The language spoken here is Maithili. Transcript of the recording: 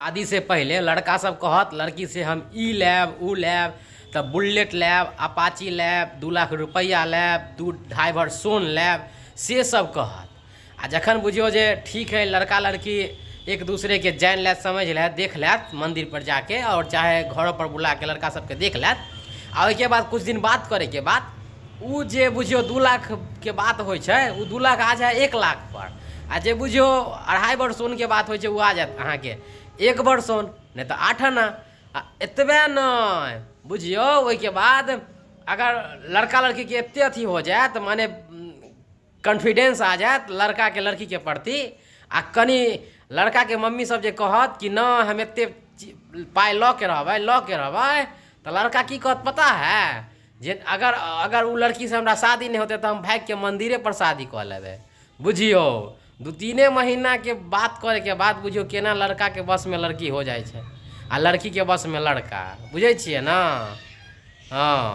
शादीसँ पहिले लड़कासभ कहत लड़कीसँ हम ई लेब ओ लेब तऽ बुलेट लेब अपाची लेब 2 लाख रुपैआ लेब दू ढाइ भर सोन लेब सेसब कहत। आओर जखन बुझिऔ जे ठीक हइ, लड़का लड़की एक दूसरेके जानि लेत, समझि लेत, देख लेत मन्दिरपर जाके आओर चाहे घरोपर बुलाके लड़का सबके देख लेत, आओर ओहिके बाद किछु दिन बात करैके बाद ओ जे बुझिऔ 2 लाखके बात होइ छै, ओ 2 लाख आ जाइ 1 लाखपर। आओर जे बुझिऔ 2.5 भर सोनके बात होइ छै, ओ आ जायत अहाँके 1 भर सोन, नहि तऽ 8 आना। आ एतबे नहि, बुझियौ ओहिके बाद अगर लड़का लड़कीके एतेक अथी हो जायत, मने कॉन्फिडेंस आ जायत लड़काके लड़कीके प्रति, आ कनि लड़काके मम्मीसभ जे कहत कि नहि, हम एतेक पाइ लऽ के रहबै, लऽ के रहबै, तऽ लड़का की कहत पता हइ? जे अगर अगर ओ लड़कीसँ हमरा शादी नहि होतै तऽ हम भागिके मन्दिरेपर शादी कऽ लेबै। बुझियौ, 2-3 महीनाके बात करैके बाद बुझियौ केना लड़काके वशमे लड़की हो जाइ छै आ लड़कीके वशमे लड़का। बुझै छियै ने? हँ।